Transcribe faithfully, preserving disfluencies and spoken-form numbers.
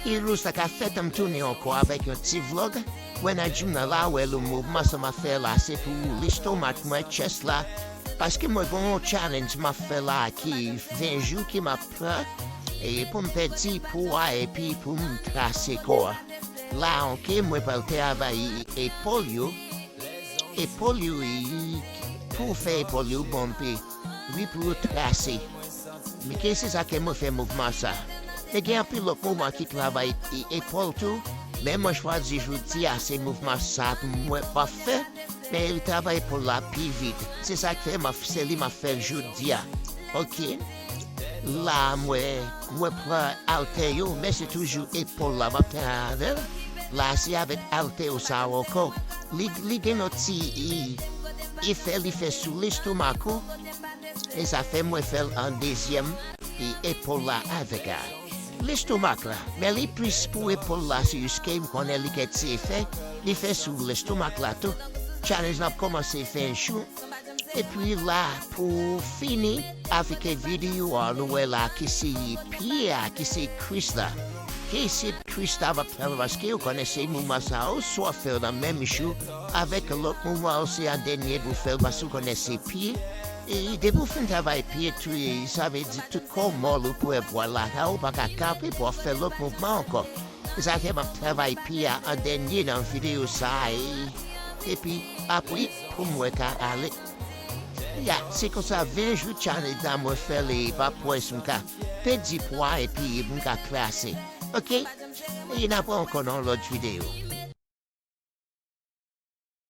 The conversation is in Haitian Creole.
Heroes, sa ka fèt, m tounen ankò avèk yon ti vlog. Wè nan jounal la, wè le mouvman sa m ap fè la, se pou lestomak mwen, chest la. Paske mwen gen yon challenge m ap fè la ki ven jou ki m ap pran. E pou m pèdi pwa epi pou m trase kò a. La, ok, mwen pral travay epòl yo. Epòl yo, i, pou fè epòl yo bonpe, wi, pou yo trase. Men ke se sa ke mwen fè mouvman sa. Men gen anpil lòt mouvman ki travay e, epòl tou, men mwen chwazi jodi a se mouvman sa mwen p ap fè, men li travay epòl la pi vit. Se sa k fè m ap, se li m ap fè jodi a. Ok. La mwen, mwen pran altè yo, men se toujou epòl la m ap travay avè l. La se avèk altè yo sa ankò. Li, li gen yon ti, i, efè li fè sou lestomak ou. E sa fè mwen fè l an dezyèm, e epòl la avèk a. Lestomak la, men li plis pou epòl la, se jiske m konnen li gen ti efè, li fè sou lestomak la tou. Challenge la ap kòmanse ven jou. Epi la, pou fini avèk videyo a, nou wè la ki se pye a, ki se kwis la. Ki se kwis la, m ap travay paske ou konnen se mouvman sa yo, swa fè nan menm jou avèk lòt mouvman yo, se an dènye pou fè l, paske ou konnen se pye. E depi w fin travay pye tou, e sa vle di tout kò w mòl ou pou wè vwal la, ou pa ka kanpe pou w ap fè lòt mouvman ankò. E sa fè m ap travay pye a an dènye nan videyo sa a, e, epi apre pou m wè ka ale. Ya, se konsa ven jou challenge la mwen fè l, e pa pwès m ka pèdi pwa epi m ka klase. Ok? E n ap wè ankò nan yon lòt videyo.